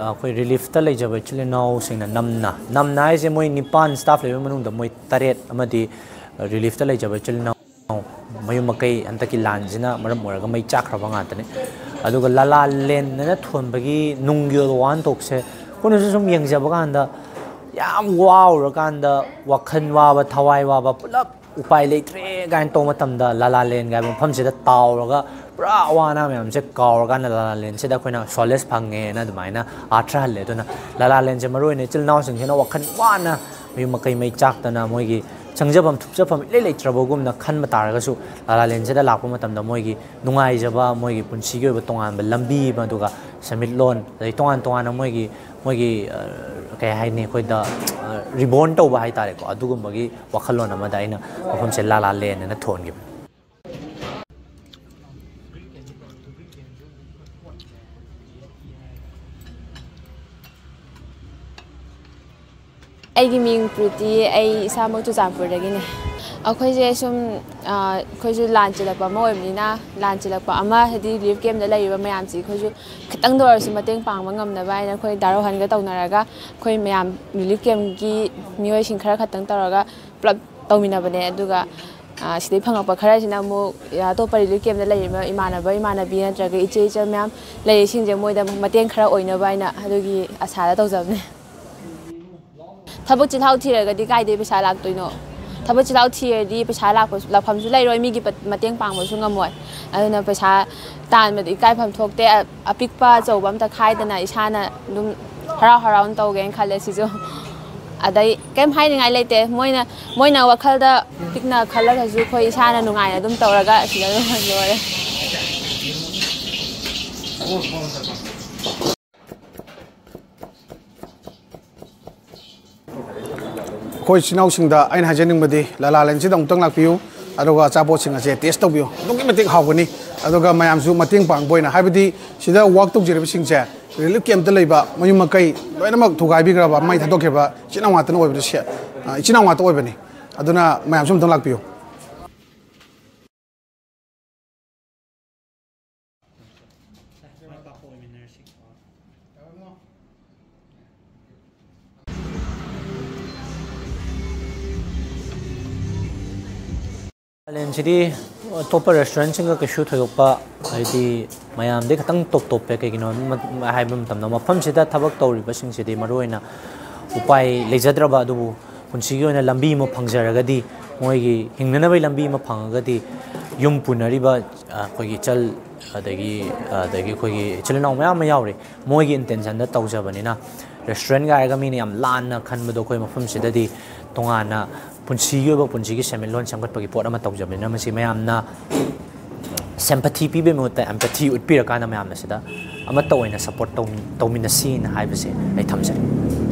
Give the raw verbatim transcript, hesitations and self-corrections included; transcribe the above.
ꯑꯩꯈꯣꯏ ꯔꯤꯂꯤꯐꯇ ꯂꯩꯖꯕ ꯏꯆꯤꯜ ꯏꯅꯥꯎꯁꯤꯡꯅ ꯅꯝꯅ, ꯅꯝꯅ ꯍꯥꯏꯁꯦ ꯃꯣꯏ ꯅꯤꯄꯥꯟ, ꯁ꯭ꯇꯥꯐ ꯂꯩꯕ ꯃꯅꯨꯡꯗ ꯃꯣꯏ ꯇꯔꯦꯠ ꯑꯃꯗꯤ ꯔꯤꯂꯤꯐꯇ ꯂꯩꯖꯕ ꯏꯆꯤꯜ ꯏꯅꯥꯎ ꯃꯌꯨꯝ ꯃꯀꯩ ꯍꯟꯗꯛꯀꯤ ꯂꯥꯟꯁꯤꯅ ꯃꯔꯝ ꯑꯣꯏꯔꯒ ꯃꯩ ꯆꯥꯛꯈ꯭ꯔꯕ ꯉꯥꯛꯇꯅꯤ꯫ ꯑꯗꯨꯒ ꯂꯂꯥ ꯂꯦꯟꯗꯅ ꯊꯣꯟꯕꯒꯤ ꯅꯨꯡꯒꯤ ꯑꯣꯏꯕ ꯋꯥꯍꯟꯊꯣꯛꯁꯦ ꯑꯩꯈꯣꯏꯅꯁꯨ ꯁꯨꯝ ꯌꯦꯡꯖꯕ ꯀꯥꯟꯗ ꯌꯥꯝ ꯋꯥꯔꯨꯔꯀꯥꯟꯗ, ꯋꯥꯈꯜ ꯋꯥꯕ, ꯊꯋꯥꯏ ꯋꯥꯕ, ꯄꯨꯂꯞ ꯎꯄꯥꯏ ꯂꯩꯇ꯭ꯔꯦ ꯀꯥꯏꯅ ꯇꯧꯕ ꯃꯇꯝꯗ ꯂꯂꯥ ꯂꯦꯟ ꯀꯥꯏꯕ ꯃꯐꯝꯁꯤꯗ ꯇꯥꯎꯔꯒ ꯄꯨꯔꯥ ꯑꯋꯥ ꯑꯅꯥ ꯃꯌꯥꯝꯁꯦ ꯀꯥꯎꯔꯀꯥꯟꯗ ꯂꯂꯥ ꯂꯦꯟꯁꯤꯗ ꯑꯩꯈꯣꯏꯅ ꯁꯣꯂꯦꯁ ꯐꯪꯉꯦꯅ ꯑꯗꯨꯃꯥꯏꯅ ꯑꯥꯔꯊ ꯍꯜꯂꯦ꯫ ꯑꯗꯨꯅ ꯂꯂꯥ ꯂꯦꯟꯁꯦ ꯃꯔꯨꯑꯣꯏꯅ ꯏꯆꯤꯜ ꯏꯅꯥꯎꯁꯤꯡꯁꯤꯅ ꯋꯥꯈꯜ ꯋꯥꯅ ꯃꯌꯨꯝ ꯃꯀꯩ ꯃꯩ ꯆꯥꯛꯇꯅ ꯃꯣꯏꯒꯤ ꯆꯪꯖꯐꯝ ꯊꯨꯞꯆꯐꯝ ꯏꯂꯩ ꯂꯩꯇ꯭ꯔꯕꯒꯨꯝꯅ ꯈꯟꯕ ꯇꯥꯔꯒꯁꯨ, ꯂꯂꯥꯂꯦꯟꯁꯤꯗ ꯂꯥꯛꯄ ꯃꯇꯝꯗ ꯃꯣꯏꯒꯤ ꯅꯨꯡꯉꯥꯏꯖꯕ, ꯃꯣꯏꯒꯤ ꯄꯨꯟꯁꯤꯒꯤ ꯑꯣꯏꯕ ꯇꯣꯉꯥꯟꯕ ꯂꯝꯕꯤ ꯑꯃ, ꯑꯗꯨꯒ ꯁꯦꯟꯃꯤꯠꯂꯣꯟ, ꯑꯗꯩ ꯇꯣꯉꯥꯟ ꯇꯣꯉꯥꯟꯅ ꯃꯣꯏꯒꯤ, ꯃꯣꯏꯒꯤ, ꯑ, ꯀꯩ ꯍꯥꯏꯅꯤ, ꯑꯩꯈꯣꯏꯗ, ꯑ, ꯔꯤꯕꯣꯔꯟ ꯇꯧꯕ ꯍꯥꯏꯇꯥꯔꯦꯀꯣ, ꯑꯗꯨꯒꯨꯝꯕꯒꯤ ꯋꯥꯈꯜꯂꯣꯟ ꯑꯃꯗ ꯑꯩꯅ ꯃꯐꯝꯁꯦ ꯂꯥꯂꯥꯂꯦꯟ ꯍꯥꯏꯅ ꯊꯣꯟꯈꯤꯕꯅꯤ꯫ ꯑꯩꯒꯤ ꯃꯤꯡ ꯄ꯭ꯔꯤꯇꯤ, ꯑꯩ ꯏꯁꯥꯃꯛ ꯆꯨꯔꯆꯥꯟꯄꯨꯔꯗꯒꯤꯅꯦ꯫ ꯑꯩꯈꯣꯏꯁꯦ ꯁꯨꯝ, ꯑ, ꯑꯩꯈꯣꯏꯁꯨ ꯂꯥꯟ ꯆꯦꯜꯂꯛꯄ ꯑꯃ ꯑꯣꯏꯕꯅꯤꯅ, ꯂꯥꯟ ꯆꯦꯜꯂꯛꯄ ꯑꯃ, ꯍꯥꯏꯗꯤ ꯔꯤꯂꯤꯐ ꯀꯦꯝꯞꯇ ꯂꯩꯔꯤꯕ ꯃꯌꯥꯝꯁꯤ ꯑꯩꯈꯣꯏꯁꯨ ꯈꯤꯇꯪꯗ ꯑꯣꯏꯔꯁꯨ ꯃꯇꯦꯡ ꯄꯥꯡꯕ ꯉꯝꯅꯕ ꯍꯥꯏꯅ ꯑꯩꯈꯣꯏ ꯗꯥ ꯔꯣꯍꯟꯒ ꯇꯧꯅꯔꯒ ꯑꯩꯈꯣꯏ ꯃꯌꯥꯝ ꯔꯤꯂꯤꯐ ꯀꯦꯝꯞꯀꯤ ꯃꯤꯑꯣꯏꯁꯤꯡ ꯈꯔ ꯈꯛꯇꯪ ꯇꯧꯔꯒ ꯄꯨꯂꯞ ꯇꯧꯃꯤꯟꯅꯕꯅꯦ꯫ ꯑꯗꯨꯒ, ꯑ, ꯁꯤꯗꯩ ꯐꯪꯉꯛꯄ ꯈꯔꯁꯤꯅ ꯑꯃꯨꯛ ꯑꯇꯣꯞꯄ ꯔꯤꯂꯤꯐ ꯀꯦꯝꯞꯇ ꯂꯩꯔꯤꯕ ꯏꯃꯥꯟꯅꯕ, ꯏꯃꯥꯟꯅꯕꯤ ꯅꯠꯇ꯭ꯔꯒ ꯏꯆꯦ, ꯏꯆꯜ ꯃꯌꯥꯝ ꯂꯩꯔꯤꯁꯤꯡꯁꯦ ꯃꯣꯏꯗ ꯃꯇꯦꯡ ꯈꯔ ꯑꯣꯏꯅꯕ ꯍꯥꯏꯅ ꯑꯗꯨꯒꯤ ꯑꯁꯥꯗ ꯇꯧꯖꯕꯅꯦ꯫ ꯊꯕꯛ ꯆꯤꯜꯍꯥꯎ ꯊꯤꯔꯒꯗꯤ ꯀꯥꯏꯗꯩ ꯄꯩꯁꯥ ꯂꯥꯛꯇꯣꯏꯅꯣ? ꯊꯕꯛ ꯆꯤꯜꯍꯥꯎ ꯊꯤꯔꯗꯤ ꯄꯩꯁꯥ ꯂꯥꯛꯄꯁꯨ, ꯂꯥꯛꯐꯝꯁꯨ ꯂꯩꯔꯣꯏ, ꯃꯤꯒꯤ ꯄ-, ꯃꯇꯦꯡ ꯄꯥꯡꯕꯁꯨ ꯉꯝꯃꯣꯏ꯫ ꯑꯗꯨꯅ ꯄꯩꯁꯥ ꯇꯥꯟꯕꯗ ꯏꯀꯥꯏꯐꯝ ꯊꯣꯛꯇꯦ꯫ ꯑ-, ꯑꯄꯤꯛꯄ ꯑꯆꯧꯕ ꯑꯝꯇ ꯈꯥꯏꯗꯅ ꯏꯁꯥꯅ ꯑꯗꯨꯝ ꯍꯔꯥꯎ ꯍꯔꯥꯎꯅ ꯇꯧꯒꯦꯅ ꯈꯜꯂꯦ ꯁꯤꯁꯨ꯫ ꯑꯗꯩ ꯀꯩꯝ ꯍꯥꯏꯅꯤꯡꯉꯥꯏ ꯂꯩꯇꯦ꯫ ꯃꯣꯏꯅ, ꯃꯣꯏꯅ ꯋꯥꯈꯜꯗ ꯄꯤꯛꯅ ꯈꯜꯂꯒꯁꯨ ꯑꯩꯈꯣꯏ ꯏꯁꯥꯅ ꯅꯨꯡꯉꯥꯏꯅ ꯑꯗꯨꯝ ꯇꯧꯔꯒ ꯁꯤꯗ ꯑꯗꯨꯝ ꯂꯣꯏꯔꯦ꯫ ꯑꯩꯈꯣꯏ ꯏꯆꯤꯟ ꯏꯅꯥꯎꯁꯤꯡꯗ ꯑꯩꯅ ꯍꯥꯏꯖꯅꯤꯡꯕꯗꯤ, ꯂꯂꯥꯂꯦꯟꯁꯤꯗ ꯑꯃꯨꯛꯇꯪ ꯂꯥꯛꯄꯤꯌꯨ, ꯑꯗꯨꯒ ꯑꯆꯥꯄꯣꯠꯁꯤꯡ ꯑꯁꯦ ꯇꯦꯁ ꯇꯧꯕꯤꯌꯨ꯫ ꯑꯗꯨꯛꯀꯤ ꯃꯇꯤꯛ ꯍꯥꯎꯒꯅꯤ꯫ ꯑꯗꯨꯒ ꯃꯌꯥꯝꯁꯨ ꯃꯇꯦꯡ ꯄꯥꯡꯕ ꯑꯣꯏꯅ, ꯍꯥꯏꯕꯗꯤ ꯁꯤꯗ ꯋꯥꯛ ꯇꯧꯖꯔꯤꯕꯁꯤꯡꯁꯦ ꯔꯤꯂꯤꯐ ꯀꯦꯝꯞꯇ ꯂꯩꯕ ꯃꯌꯨꯝ ꯃꯀꯩ ꯂꯣꯏꯅꯃꯛ ꯊꯨꯒꯥꯏꯕꯤꯈ꯭ꯔꯕ, ꯃꯩ ꯊꯥꯗꯣꯛꯈꯤꯕ ꯏꯆꯤꯟ ꯏꯅꯥꯎ ꯉꯥꯛꯇꯅ ꯑꯣꯏꯕꯗ ꯁꯦ-, ꯑ, ꯏꯆꯤꯟ ꯏꯅꯥꯎ ꯉꯥꯛꯇ ꯑꯣꯏꯕꯅꯤ꯫ ꯑꯗꯨꯅ ꯃꯌꯥꯝꯁꯨ ꯑꯃꯨꯛꯇꯪ ꯂꯥꯛꯄꯤꯌꯨ꯫ ꯅꯥꯒꯥꯂꯦꯟꯁꯤꯗꯤ ꯑꯇꯣꯞꯄ ꯔꯦꯁꯇꯨꯔꯦꯟꯁꯤꯡꯒ ꯀꯩꯁꯨ ꯊꯣꯏꯗꯣꯛꯄ, ꯍꯥꯏꯗꯤ ꯃꯌꯥꯝꯗꯒꯤ ꯈꯤꯇꯪ ꯇꯣꯞ ꯇꯣꯞꯄꯦ꯫ ꯀꯩꯒꯤꯅꯣ ꯍꯥꯏꯕ ꯃꯇꯝꯗ, ꯃꯐꯝꯁꯤꯗ ꯊꯕꯛ ꯇꯧꯔꯤꯕꯁꯤꯡꯁꯤꯗꯤ ꯃꯔꯨꯑꯣꯏꯅ ꯎꯄꯥꯏ ꯂꯩꯖꯗ꯭ꯔꯕ, ꯑꯗꯨꯕꯨ ꯄꯨꯟꯁꯤꯒꯤ ꯑꯣꯏꯅ ꯂꯝꯕꯤ ꯑꯃ ꯐꯪꯖꯔꯒꯗꯤ, ꯃꯣꯏꯒꯤ ꯍꯤꯡꯅꯅꯕꯒꯤ ꯂꯝꯕꯤ ꯑꯃ ꯐꯪꯉꯒꯗꯤ, ꯌꯨꯝ ꯄꯨꯅꯔꯤꯕ ꯑꯩꯈꯣꯏꯒꯤ ꯏꯆꯜ, ꯑꯗꯒꯤ ꯑꯗꯒꯤ ꯑꯩꯈꯣꯏꯒꯤ ꯏꯆꯤꯜ ꯏꯅꯥꯎ ꯃꯌꯥꯝ ꯑꯃ ꯌꯥꯎꯔꯤ, ꯃꯣꯏꯒꯤ ꯏꯟꯇꯦꯟꯁꯟꯗ ꯇꯧꯖꯕꯅꯤꯅ꯫ ꯔꯦꯁꯇꯨꯔꯦꯟꯒ ꯍꯥꯏꯔꯒ ꯃꯤꯅ ꯌꯥꯝ ꯂꯥꯟꯅ ꯈꯟꯕꯗꯣ, ꯑꯩꯈꯣꯏ ꯃꯐꯝꯁꯤꯗꯗꯤ ꯇꯣꯉꯥꯟꯅ ꯄꯨꯟꯁꯤꯒꯤ ꯑꯣꯏꯕ, ꯄꯨꯟꯁꯤꯒꯤ ꯁꯦꯟꯃꯤꯠꯂꯣꯟ ꯁꯦꯝꯒꯠꯄꯒꯤ ꯄꯣꯠ ꯑꯃ ꯇꯧꯖꯕꯅꯤꯅ, ꯃꯁꯤ ꯃꯌꯥꯝꯅ sympathy ꯄꯤꯕꯒꯤ ꯃꯍꯨꯠꯇ empathy ꯎꯠꯄꯤꯔꯀꯥꯟꯗ, ꯃꯌꯥꯝꯅ ꯁꯤꯗ ꯑꯃꯠꯇ ꯑꯣꯏꯅ support ꯇꯧ-, ꯇꯧꯃꯤꯟꯅꯁꯤꯅ ꯍꯥꯏꯕꯁꯦ ꯑꯩ ꯊꯝꯖꯒꯦ꯫